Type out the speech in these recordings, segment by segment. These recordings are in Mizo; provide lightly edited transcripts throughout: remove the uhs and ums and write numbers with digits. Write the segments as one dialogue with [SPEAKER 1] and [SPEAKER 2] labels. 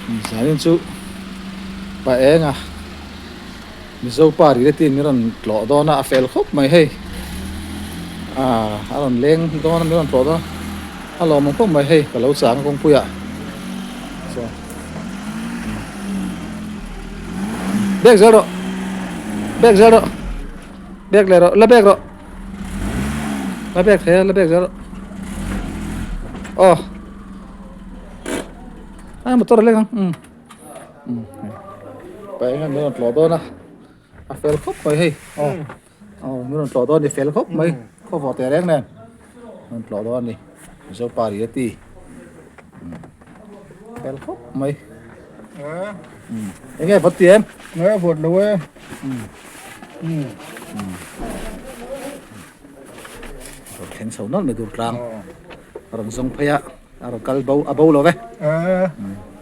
[SPEAKER 1] Zanin chu pa eng a Mizo pa ri te min rawn tlawh dawn a a fel khawp mai hei ah a rawn leng dawn a min rawn tlawh dawn a a lawmawm khawp mai hei ka lo chang a kawngpui ah chuan bag zel rawh bag zel rawh bag leh rawh la bag rawh la bag thei a la bag zel rawh aw. A motor a leng ang umm umm pa eng min rawn tlawh dawn a a fel khawp mai hei aw aw min rawn tlawh dawn a ni fel khawp mai khaw vawh teh reng nen rawn tlawh dawn a ni Mizopa ri a ti fel khawp mai umm eng nge vawt ti em
[SPEAKER 2] nge vawt lo e
[SPEAKER 1] umm umm rawn thleng chho nawlh mai tur tlang rawn zawng phei a. A rawn kal bo, a bo lo ve.
[SPEAKER 2] Ee,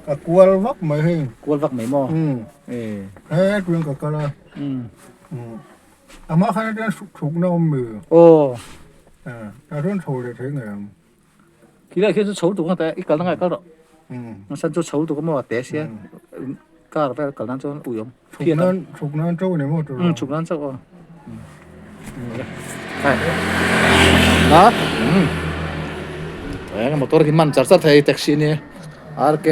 [SPEAKER 2] ka kual vak mai hei.
[SPEAKER 1] Kual vak mai maw? Ee.
[SPEAKER 2] He tuin ka kal a. A hma khan atian thukna awm mi.
[SPEAKER 1] Aw.
[SPEAKER 2] Ee, tah chuan chho leh thei ngei ang.
[SPEAKER 1] Khi lai khian chu chho tuk ang ta, i kalna ngai kal rawh. A san chu chho tuk a maw a te sia. Car vel kal nan chuan ui awm.
[SPEAKER 2] Chhuk nan, chhuk nan chauh a ni maw tawh?
[SPEAKER 1] Chhuk nan chauh aw. Hai. Ha? Eng motor hi man char char thei taxi ni. RK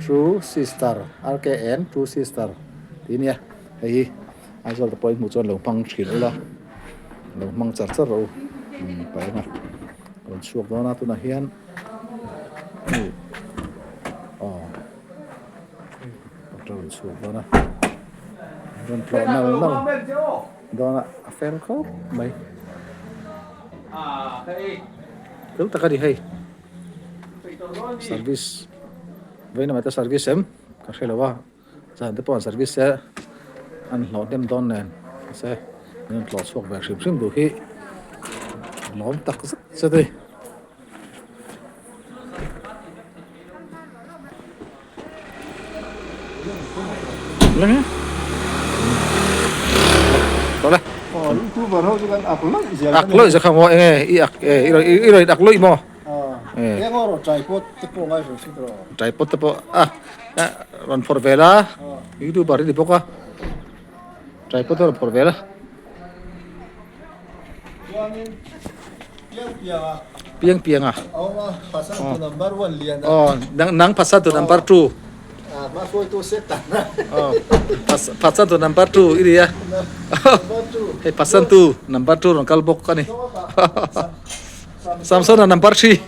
[SPEAKER 1] True Sister, RKN True Sister tih nia. Hei hi Aizawl te pawh in hmuh chuan lo hmang thin ula. Lo hmang char char rawh u. Pa enga rawn chhuak dawn a tunah hian hei aw. Petrol chhuak dawn a rawn tlawh nal nal dawn a a fel khawp mai fel tak a ni hei service vawiin te service em ka hre lo a zan te pawh an service se an hlawh hnem dawn nen mahse an rawn tlawh chhuak ve hrim hrim duh hi lawm tak zet zet a ni. Ak lawih zawk kha maw enge i ak e i rawn ak lawih maw tripod te pawh a rawn phawrh ve la youtuber i ni bawk a tripod te rawn phawrh ve la. Piang piang a. Aw nang phasa tu number 2. Aw phasa tu number 2 i nia. Hei phasan tu number 2 rawn kal bawk a ni. Samsona number 3.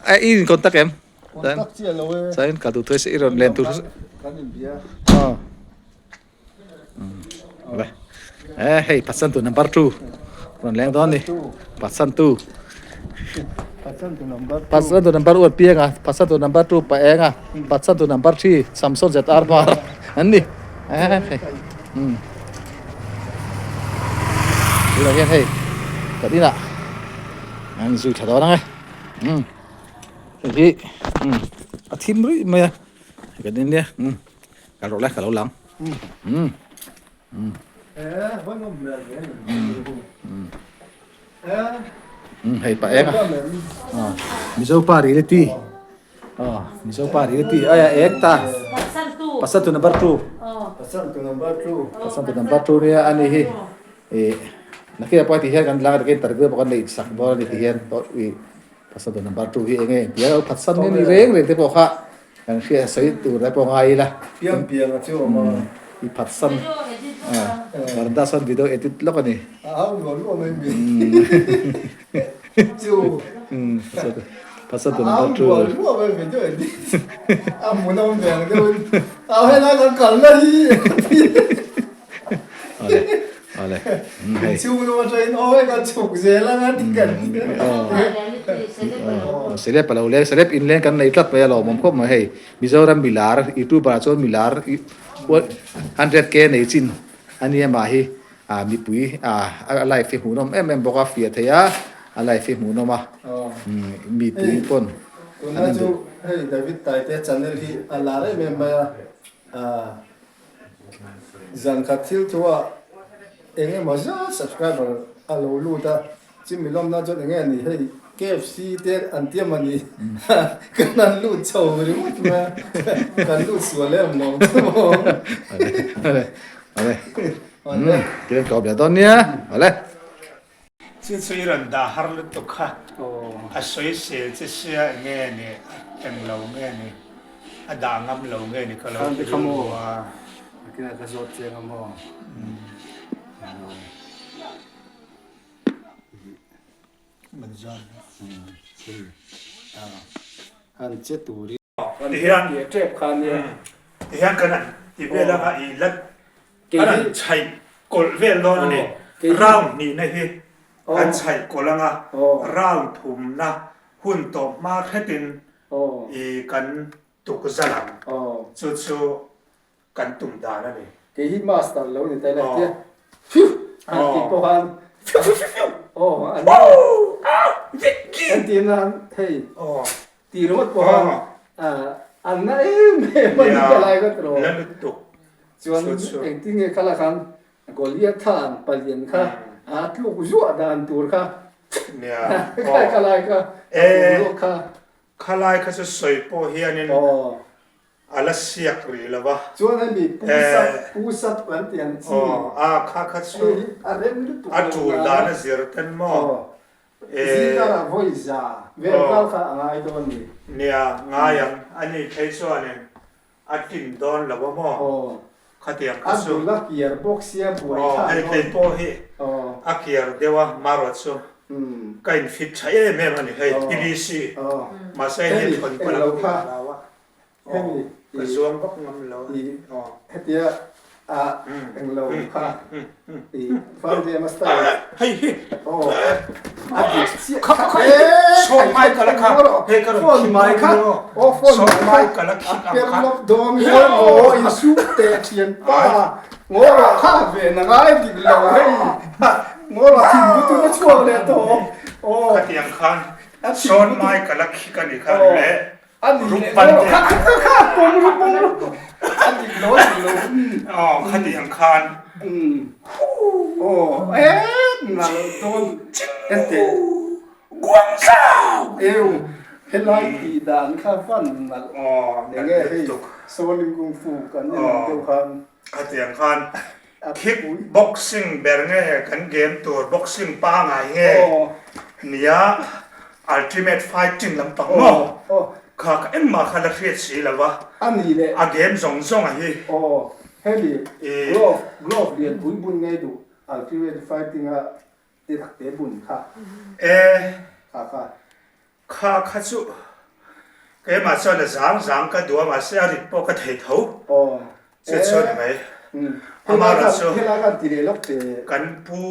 [SPEAKER 1] A i in contact em?
[SPEAKER 2] Contact chiah lo e.
[SPEAKER 1] Chuan ka duh thuai se i rawn len tur.
[SPEAKER 2] Kan inbia.
[SPEAKER 1] Aw. Le. Eh hei Patsan tu number 2. Rawn leng dawn ni. Patsan tu.
[SPEAKER 2] Patsan tu number 2.
[SPEAKER 1] Patsan tu number 1 piang a, Patsan tu number 2 pa eng a, Patsan tu number 3 Samson ZR Hmar an ni. Eh hei. Um. Tunah hian hei kan inah an zui tha dawn ang e. Um. Hei hi um a thim ruih mai a kan en nia um kal rawh le ka lo lang um um um hei pa eng a Mizo pa reality aw Mizo pa reality ai a ek ta pasal tu number 2 pasal tu number 2 nia ani hi eh nakin pawh ti hian kan lang takin interview pawh kan neih sak dawn ani ti hian Pasal tu number 2 hi enge tia lo phatsan nge ni reng reng te pawh kha kan hria sawi tur te pawh ngai ila.
[SPEAKER 2] Piang piang a chu awm a.
[SPEAKER 1] I phatsan varanda sawn video edit lawk a ni.
[SPEAKER 2] A au luah luah mai mi chu.
[SPEAKER 1] Pasal tu number 2.
[SPEAKER 2] A au luah luah mai video edit. A hmuhnawm ve ang deuhin. Au helai kan kalna hi.
[SPEAKER 1] Awle awle hei.
[SPEAKER 2] Inchhung lam atangin aw hei kan chhuk zel anga ti kan
[SPEAKER 1] Celeb a lo leng celeb inleng kan nei tlat mai a lawmawm khawp mai hei Mizoram milar youtuber ah chuan milar 100k nei chin a nia mah hi ah mipui ah a live hi hmuhnawm em em bawk a fiah thei a a live hi hmuhnawm a mipui pawn
[SPEAKER 2] Tunlai chu hei David Taite channel hi a lar em em mai a ah Zan khat thil thu ah eng emaw zat subscriber a lo lut a, chimi lawmna chuan eng nge ni hei. KFC te an ti a ni kan han lut chho ringawt mai a kan lut sual em lo chu maw.
[SPEAKER 1] Ale ale tihian ka awm leh dawn nia ale.
[SPEAKER 3] Chu chu i rawn dah har lutuk kha a sawisel che sia enge ni a englo nge ni a dah ngam lo nge ni ka lo ti rilru a.
[SPEAKER 2] Nakinah ka zawt chiang a maw. An che turin.
[SPEAKER 3] Tihian tihian kan han ti vel anga i la kan han chhaih kawlh vel dawn a ni. Round hnihna hi kan chhaih kawlh anga round thumna hun tawp hma hretin i kan tuk zalh ang. Chu chu kan tum dan a ni.
[SPEAKER 2] Kei hi master lo ni ta ila tia phew han tih pawh khan phew phew phew phew aw an entir nan hei tih ringawt pawh khan an na em em a ni ka lai ka tiraw chuan engtin nge kha la khan Goliath kha an palian kha a tluk zuah dan tur kha kha lai kha kha
[SPEAKER 3] kha lai kha chu sawi pawh hianin A la siak rih lo va.
[SPEAKER 2] Chuan hemi Pu Sap, Pu Sap kan tih ang chi.
[SPEAKER 3] Aw, a kha kha chu
[SPEAKER 2] Hei hi a rem lutuk
[SPEAKER 3] a tul dan a zir ten maw?
[SPEAKER 2] Aw, zingkarah vawi za vel kal kha a ngai dawn ni.
[SPEAKER 3] Nia, ngai ang. A ni phei chuanin a tlin dawn lo a maw?
[SPEAKER 2] Aw.
[SPEAKER 3] Khatiang kha chu.
[SPEAKER 2] A dul a kiar bawk sia buai
[SPEAKER 3] Aw,
[SPEAKER 2] thlak
[SPEAKER 3] hei
[SPEAKER 2] dawn.
[SPEAKER 3] phei pawh hi a kiar deuh a, marawh chu ka in fit tha em em a ni hei, PVC. Mahse hei thawn palh ang tih ka hlau a.
[SPEAKER 2] Hemi
[SPEAKER 3] ka zuang vak ngam lo
[SPEAKER 2] i hetia a englo kha i farm style
[SPEAKER 3] hei hi
[SPEAKER 2] aw a dik chiah
[SPEAKER 3] kha kha sawn mai ka la kha hei ka rawn
[SPEAKER 2] phone mai kha aw phone
[SPEAKER 3] mai ka la khik ang
[SPEAKER 2] kha
[SPEAKER 3] kha
[SPEAKER 2] lop dawng hian aw in su te thian pa ngaw rawh kha ve na ngai dik lo hei ngaw rawh thin lutuk a chhuak leh tawh aw
[SPEAKER 3] khatiang khan sawn mai ka la khik a ni kha le
[SPEAKER 2] A nih leh dawn lo. Kha kha kha pawm ru pawm ru. A dik lo a dik lo.
[SPEAKER 3] Aw khati ang khan.
[SPEAKER 2] Aw e nal dawn ente.
[SPEAKER 3] Guangzhou.
[SPEAKER 2] Eu helai tih dan kha van nalh.
[SPEAKER 3] Aw
[SPEAKER 2] enge hei Shaolin Kung Fu kan en ang deuh khan.
[SPEAKER 3] Khati ang khan kick boxing ber nge kan game tur boxing pangai nge nia ultimate fighting lampang maw kha ka engmah kha la hriat si lo va a game zawng zawng a hi.
[SPEAKER 2] Aw hemi glove glove lian pui bun ngei duh ultimate fighting a ti tak te bun kha
[SPEAKER 3] e
[SPEAKER 2] kha kha.
[SPEAKER 3] Kha kha chu keimah chuan a zang zang ka duh a mahse a rit pawh ka thei tho chu chu a ni mai. Amaherawh chu kan pu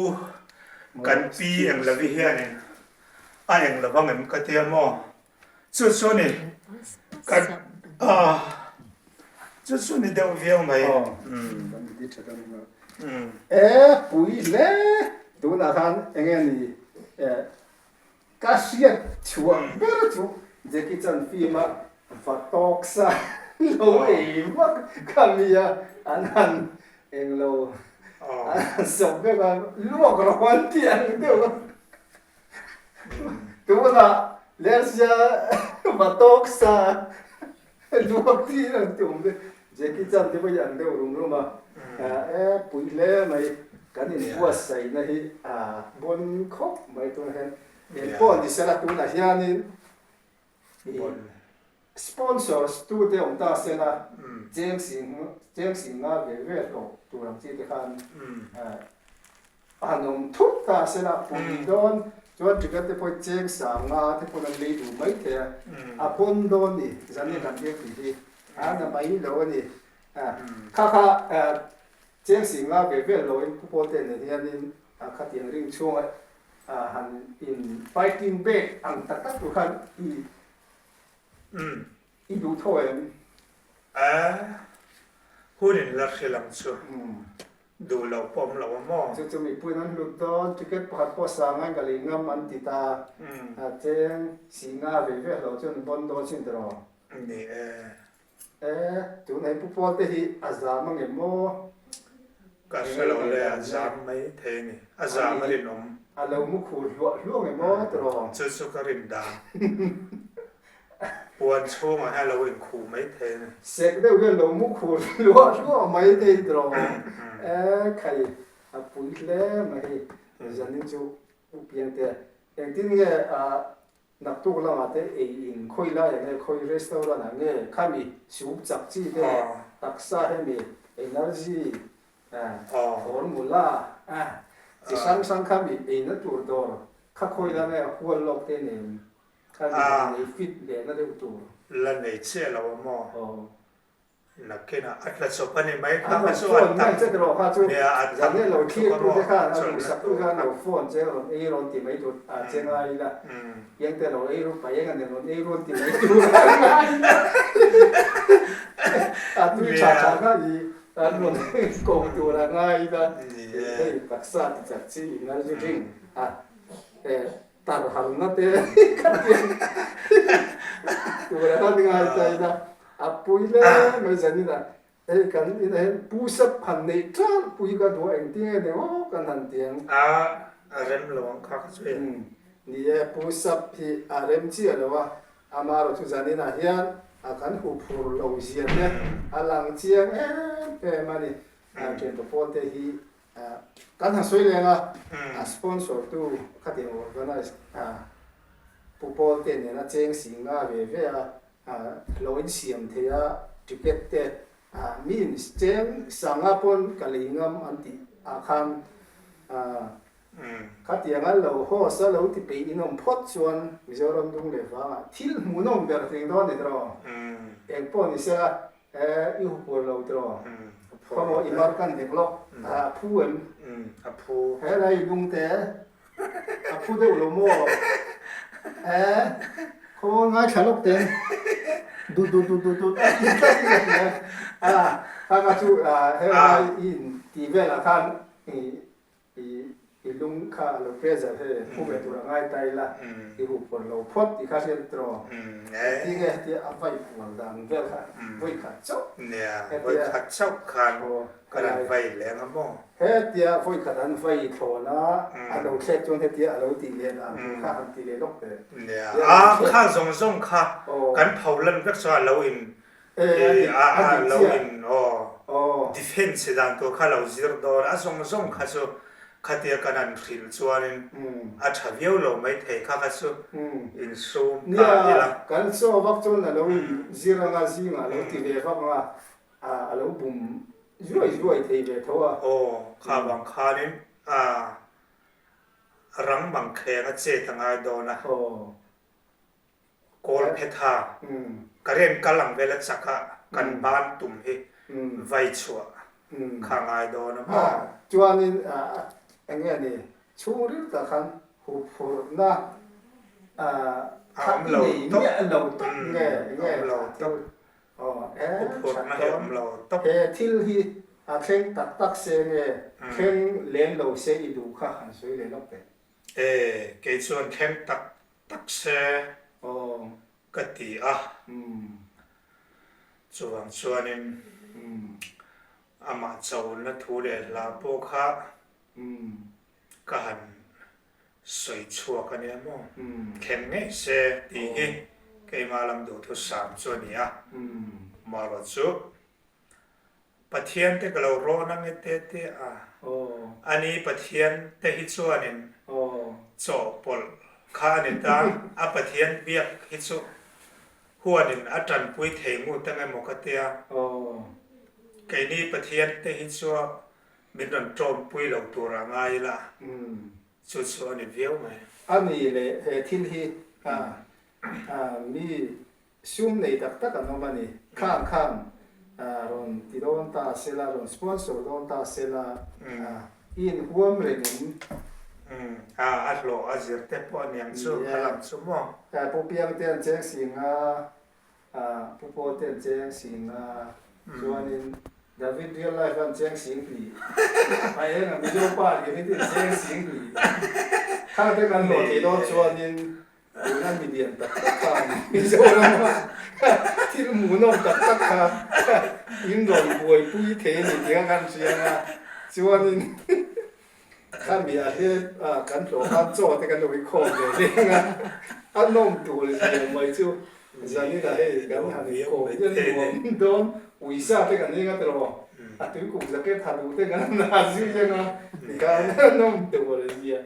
[SPEAKER 3] kan pi englovi hianin a englo ang em ka tia maw chu chu a ni kan chu chu ni deuh viau mai.
[SPEAKER 2] E pui hle tunah khan enge ni Ka hriat chhuah ber chu Jackie Chan film a va tawk sa lo ei vak kha mi a, an han englo an han sawp vek a, luak rawh an ti ang deuh a. Tunah Lersia va tawk sa luak tir ang ti awm te Jackie Chan te pawh hi ang deuh rum rum a, e pui hle mai. Kan inbuatsaihna hi a bon khawp mai tunah hian eng pawh ni sela tunah hianin sponsors tute awm ta sela cheng sing cheng sing nga ve ve hlawh tur ang chi te khan han awm thut ta sela pui dawn chuan ticket te pawh cheng sang nga te pawn an lei duh mai thei a a bon dawn ni zan in kan biak tih hi a na mai lo a ni kha kha Cheng sing nga ve vel loin Pu Pawlte nen hianin khatiang ring chhunga han in fighting bag ang tak tak tur khan i i duh tho em?
[SPEAKER 3] A, hun in la hrilh ang chu. Duh lo pawh awm lo a maw?
[SPEAKER 2] Chu chu mipuiin an hlut dawn, ticket pakhat pawh sangain ka lei ngam an ti ta. Cheng sing nga ve vel lo chuan bon dawn sin tiraw?
[SPEAKER 3] Ni e.
[SPEAKER 2] E, tun hei Pu Paul te hi a zam ang em maw?
[SPEAKER 3] Ka hre lo le, a zam mai thei a ni. A zam a rinawm.
[SPEAKER 2] A lo mu khur hluah hluah nge maw tiraw?
[SPEAKER 3] Chu chu ka rin dan. Puan chhungah hian a lo inkhuh mai thei a ni.
[SPEAKER 2] Sek deuh hian lo mu khur hluah hluah mai thei tiraw? E khai, a pui hle mai hei. Zanin chu u Piangte, engtin nge a Naktuk lamah te ei in khawi lai ah nge khawi restaurant ah nge khami soup chak chi te taksa hemi energy formula chi hrang hrang khami eina tur dawr kha khawi la nge hual lawk te nen khami nei fit leh na deuh tur.
[SPEAKER 3] La nei chiah lo a maw? Nakinah a tla chawp a ni mai kha kha chu a tam nia a tam tuk a maw chawlhna tur kha. Nia.
[SPEAKER 2] Tar harna te ka ti tura kan ngai ta ila a pui hle mai zanin ah hei kan inah hian pu sap han neih ṭalh pui ka duh a engtin nge ni aw kan han ti ang.
[SPEAKER 3] A rem lo ang kha ka chu e.
[SPEAKER 2] Ni e pu sap hi a rem chiah lo a, amaherawh chu zanin ah hian a kan huh phur lo zia te a lang chiang em em a ni. Ṭhianpa pawl te hi Kan han sawi leng a, a sponsor tu khatiang organize Pu Paul te nena cheng si nga ve ve a, lo in siam thei a ticket te means cheng sanga pawn ka lei ngam an tih ah khan khatiang a lo host a lo ti peih in awm phawt chuan Mizoram dung leh vangah thil hmuhnawm ber tling dawn ni tawh engpawh ni sela Eh, i hupuar lo tiraw? Khaw i mar kan vek lawk. A phu em?
[SPEAKER 3] A phu.
[SPEAKER 2] He lai i lung te, a phu deuh lo maw? Eh, khaw ngaithla lawk ten. Dut dut dut dut dut a ti tlat in ka hria. A, kha kha chu he lai i in tih velah khan i I i lung kha a lo pressure he phu ve tur a ngai ta ila i huh pawr lo phawt tih kha hriat tiraw? Engtin nge hetia a vai pual dan vel kha vawi khat chauh
[SPEAKER 3] Nia, vawi khat chauh khan kan an vai leng a maw?
[SPEAKER 2] Hetia vawi khat an vai thlawn a, a lo thlek chuan hetia a lo tih leh dan tur kha han ti leh lawk teh.
[SPEAKER 3] Nia, a kha zawng zawng kha kan pho lan vek chuan a lo in A lo in aw defense dan tur kha lo zir dawn a zawng zawng kha chu khatia kan han hrilh chuanin a tha viau lo mai thei kha kha chu insum ta ila.
[SPEAKER 2] Nia, kan chaw vak chuan a lo in zir anga zingah a lo ti ve vak anga a lo bum zuai zuai thei ve tho a.
[SPEAKER 3] Aw, kha vang khanin a rang mangkheng a chet a ngai dawn a.
[SPEAKER 2] Aw.
[SPEAKER 3] Kawl phetha, current kal ang vel a chak a, kan ban tum hi vai chhuah kha ngai dawn a maw?
[SPEAKER 2] Chuanin eng nge ni, chhungril tak khan huphurhna kha i nei miah lo tawp nge eng nge thil
[SPEAKER 3] Huphurhna hi awm lo tawp.
[SPEAKER 2] He thil hi a thleng tak tak se nge thleng lem lo se i duh kha han sawi leh lawk teh.
[SPEAKER 3] E, kei chuan thleng tak tak se ka ti a, chuvang chuanin amah chona thu leh hla pawh kha ka han sawi chhuak a nia maw, thleng ngei se tih hi keimah lam duhthusam chu a ni a, marawh chu Pathian te ka lo rawn ang e te te a. Ani Pathian te hi chuanin chawhpawlh kha a ni ta, a Pathian biak hi chu huanin a tanpui thei ngut ang emaw ka tia. Keini Pathian te hi chu min rawn tawmpui lo tur a ngai ila, chu chu a ni viau mai.
[SPEAKER 2] Ani leh he thil hi mi Sum nei tak tak an awm a ni. Khang khan rawn ti dawn ta se la, rawn sponsor dawn ta se la, i inhuam reng em?
[SPEAKER 3] Umm, a hlawh a zir te pawh a niang chu, a lang chu maw?
[SPEAKER 2] Pu Piang te an cheng sing a, Pu Paul te an cheng sing a, chuanin David real life an cheng sing hnih, a eng a Mizo pa lian hi te an cheng sing hnih. Khang te kan hlawh thei dawn chuanin Tuna mi lian tak tak khan Mizorama thil hmuhnawm tak tak kha in rawn buaipui thei a ni tih kha kan hria a, chuanin Khami ah hian kan hlawh khan chaw te kan lo inkhawm ve reng a, a nawm tur zia mai chu zanin ah hei kan han inkawm hian nuam dawn uisa te kan eng a tiraw a tuikuk jacket ha duh te kan han ha zui ang a tikhan a nawm tur zia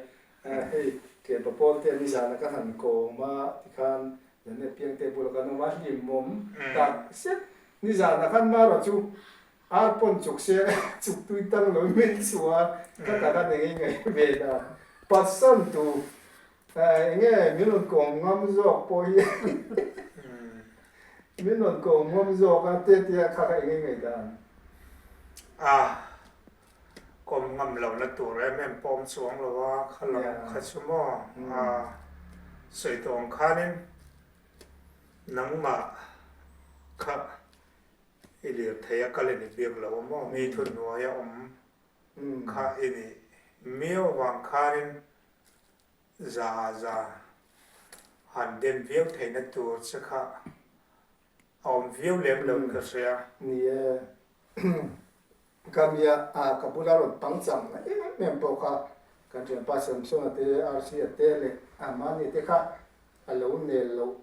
[SPEAKER 2] hei thianpa pawl te nizan ah kan han kawm a tikhan zan piangte bulah kan awm a hlimawm tak zet nizan ah khan marawh chu Ar pawn chuk se chuk tui tang lo min chhuah a, ka tak a nei ngei ve dan. Patsan tu enge min rawn kawm ngam zawk pawh hi min rawn kawm ngam zawk a te tia kha kha enge ngei dan.
[SPEAKER 3] A kawm ngam lo na tur em em pawm chuang lo a, kha lam kha chu maw a sawi tawh ang khanin nangmah kha I lirthei a kal i ni bik lo a maw? Mi thuhnuai a awm kha i nih miau avang khanin za za han dem viau theihna tur che kha a awm viau lem lo in ka hria.
[SPEAKER 2] Ni e, ka mia ka bula rawn pangchang na em em pawh kha kan thianpa Samsona te, Rc-a te leh Amani te kha a lo nel loh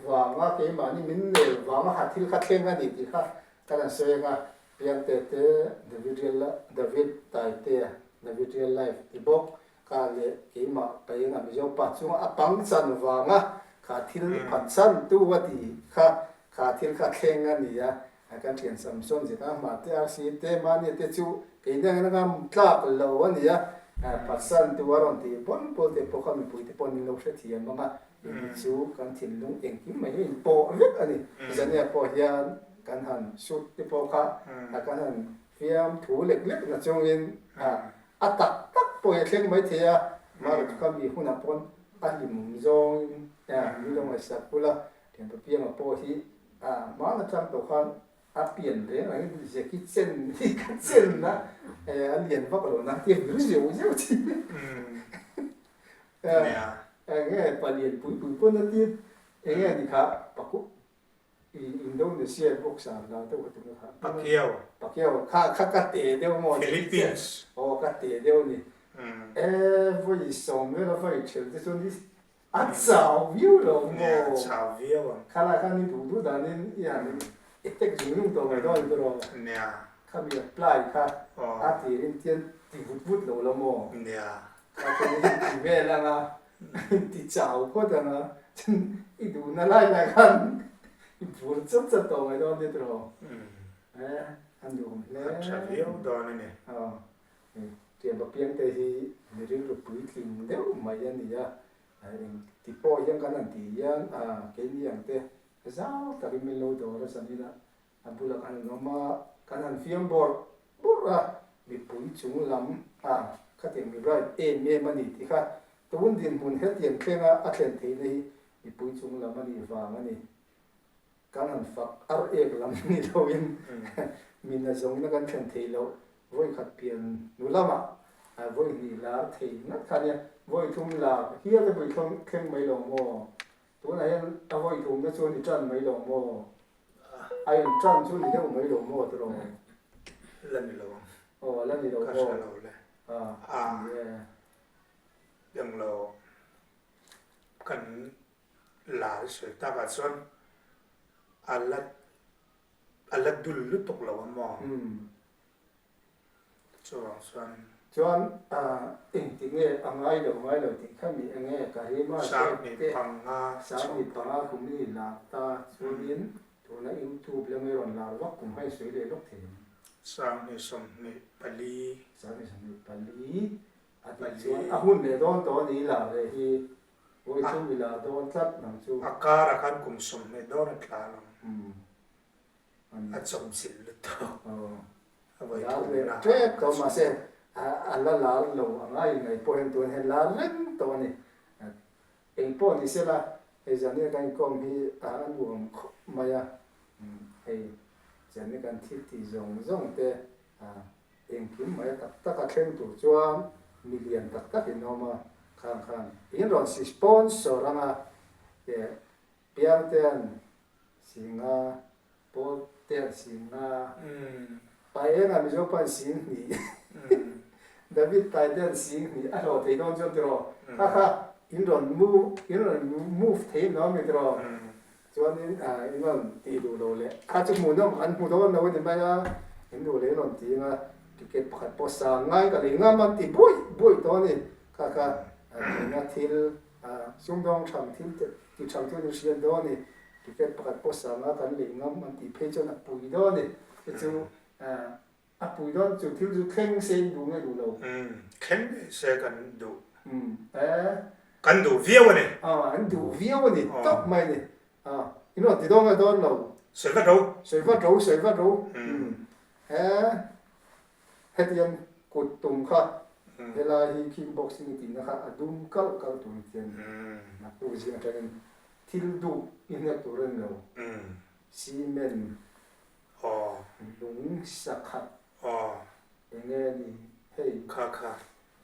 [SPEAKER 2] vanga keimahni min nel vanga ha thil kha thleng a ni tih kha kan han sawi ang a, Piangte te David real David Taitea David real life ti bawk kha leh keimah paenga Mizo pa chunga a pangchan vanga kha thil phatsan tu a tih kha kha thil kha thleng a ni a, kan thian Samson zeta hma te RC te mahni te chu keini angin a ngam tlak lo a ni a, phatsan tu a rawn tih pawn pawl te pawh kha mipui te pawh an lo hrethiam ang a. Ini chu kan thinlung engkim mai hi a inpawh vek a ni. Zania pawh hian kan han shoot te pawh kha kan han fiam thu lek lek na chungin a tak tak pawh hi a thleng mai thei a. Mahrawh chu kha mi hunah pawn a hlim zawngin mi lo ngaihsak bula thianpa pianga pawh hi hmaan atang tawh khan a pian reng reng in Jackie Chan hi ka chen a, a lian vak lo na tia vir zeuh zeuh thin. Enge palian pui pui pawn a tir enge ni kha pakuk i Indonesia boxer lar deuh kha tuna kha
[SPEAKER 3] Pacquiao
[SPEAKER 2] Pacquiao kha kha ka te deuh maw
[SPEAKER 3] Philippines
[SPEAKER 2] aw ka te deuh ni e vawi sawm vel a vawi thel te chuan i a chau viau lo maw
[SPEAKER 3] a chau viau ang
[SPEAKER 2] kha lai khan i duh duh danin i han i tek zung zung tawh mai dawn ni tawh
[SPEAKER 3] nia
[SPEAKER 2] khami apply kha a tirin tian ti vut vut lo la maw
[SPEAKER 3] nia
[SPEAKER 2] Ka tum hi ti vel ang a, ti chau phawt ang a, chuan i duhna lai lai khan i bur chat chat tawh mai dawn nia tiraw? E, a nuam hle.
[SPEAKER 3] A tha viau dawn a ni.
[SPEAKER 2] Aw, Tianpa piangte hi mi rilru puitling deuh mai a ni a, eng ti pawh hian kan han tih hian keini ang te zau takin min lo dawr a zan ila A bulah kan han awm a, kan han fiam bawrh bawrh a, mipui chung lam a khatiang mi bright em em a ni tih kha tun dinhmun hetiang thlenga a thlen theihna hi mipui chung lam a nih vang a ni. Kan han fak ar ek lam ni loin mi nazawngna kan thlen theih loh vawikhat pian hnu lamah vawi hnih lar thei ngat kha nia, vawi thum lar hial te pawh i thleng mai lo maw? Tunah hian a vawi thumna chuan i tan mai lo maw? A in tan chu ni deuh mai lo maw tiraw?
[SPEAKER 3] La ni lo ang.
[SPEAKER 2] Aw la ni lo
[SPEAKER 3] maw? Ka hre lo le.
[SPEAKER 2] A ni e.
[SPEAKER 3] Eng lo kan lar sawi takah chuan a la a la dul lutuk lo ang maw? Chuvang chuan.
[SPEAKER 2] Chuan engti nge a ngai lo ngai lo tih kha mi enge Karima te Sangni panga kum i lar ta chuanin tuna YouTube lama i rawn lar vak kum kha i sawi leh lawk thei ang.
[SPEAKER 3] 2024.
[SPEAKER 2] 2024 a tih chuan a hun leh dawn tawh a ni i lar leh hi vawi thum i lar dawn tlat nang chu.
[SPEAKER 3] A karah khan kum 20 dawn a tla lo. A chawmchilh lutuk. A vawi
[SPEAKER 2] Lar
[SPEAKER 3] thum
[SPEAKER 2] leh
[SPEAKER 3] na
[SPEAKER 2] tep tawh mahse a la lar lo ang a ingaih pawh hian tun hian lar reng tawh a ni. Eng pawh ni sela hei zania kan inkawm hi a nuam khawp mai a, hei zania kan thil tih zawng zawng te engkim mai a tak tak a thleng tur chuan mi lian tak tak in awm a, khang khan in rawn si sponsor anga Piangtean Singa, Pawltean Singa, Paenga Mizo pa'n Singhnih. David Taitea'n 2000 a hlawh thei dawn chuan tiraw? Kha kha in rawn move, in rawn move thei em lo ami tiraw? Chuanin in rawn tih duh lo leh kha chu hmuhnawm an hmu dawn lo a ni mai a, in duh leh in rawn ti anga ticket pakhat pawh sang ngai ka lei ngam an ti buaih buaih tawh a ni. Kha kha tuna thil sumdawng tham thil ti tham chu an inhriat dawn a ni. Ticket pakhat pawh sang a kan lei ngam an tih phei chuan a pui dawn a ni. Chu chu A pui dawn chu thil chu thleng se in duh nge duh lo?
[SPEAKER 3] Umm, thleng ngei se kan duh.
[SPEAKER 2] Umm, eh.
[SPEAKER 3] Kan duh viau a ni.
[SPEAKER 2] Aw, an duh viau a ni, tawp mai a ni. Aw, in rawn ti dawn nge dawn lo?
[SPEAKER 3] Sawi vat ro.
[SPEAKER 2] Sawi vat ro, sawi vat ro. Umm, eh, hetiang kut tum kha, helai hi kick boxing tihna kha a dum kalh kalh tur ti a ni. Naktuk zing atangin thil duh i hnek tur a ni lo. Cement.
[SPEAKER 3] Aw.
[SPEAKER 2] Lung sakhat.
[SPEAKER 3] Aw.
[SPEAKER 2] Enge ni hei.
[SPEAKER 3] Kha kha.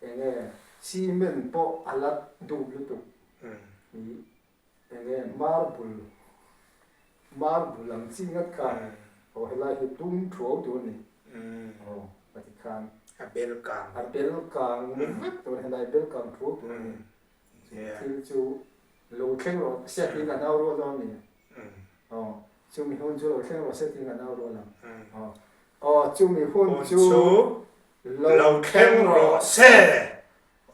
[SPEAKER 2] Enge cement pawh a la duh lutuk. Hi enge marble marble ang chi ngat kha aw helai hi dum thuau tur a ni. Aw ka ti khan.
[SPEAKER 3] A bel kang.
[SPEAKER 2] A bel kang vek tur helai bel kang thuau tur a ni. Thil chu lo thleng rawh se tiin ka nau rual dawn a ni. Aw, chumi hun chu lo thleng rawh se tiin ka nau rual ang. Aw, aw, chumi hun chu lo thleng rawh
[SPEAKER 3] se.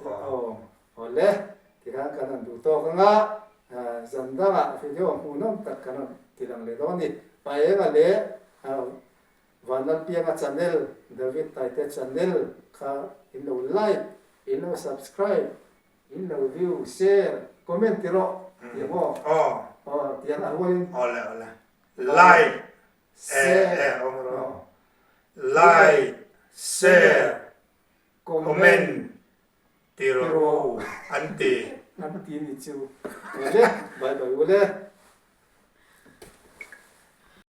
[SPEAKER 2] Aw, aw le, tikhan kan han duh tawk ang a, zan dangah video hmuhnawm tak kan rawn ti lang leh dawn a ni. Paenga leh Vanlalpianga channel, David Taite channel kha in lo like, in lo subscribe In lo view, share, comment ti rawh ti ang aw.
[SPEAKER 3] Aw.
[SPEAKER 2] Aw tiang a rualin.
[SPEAKER 3] Awle awle. Like,
[SPEAKER 2] share,
[SPEAKER 3] eh awm rawh. Like, share, comment ti rawh u an ti.
[SPEAKER 2] An ti ni chu. Awle, bye bye ule.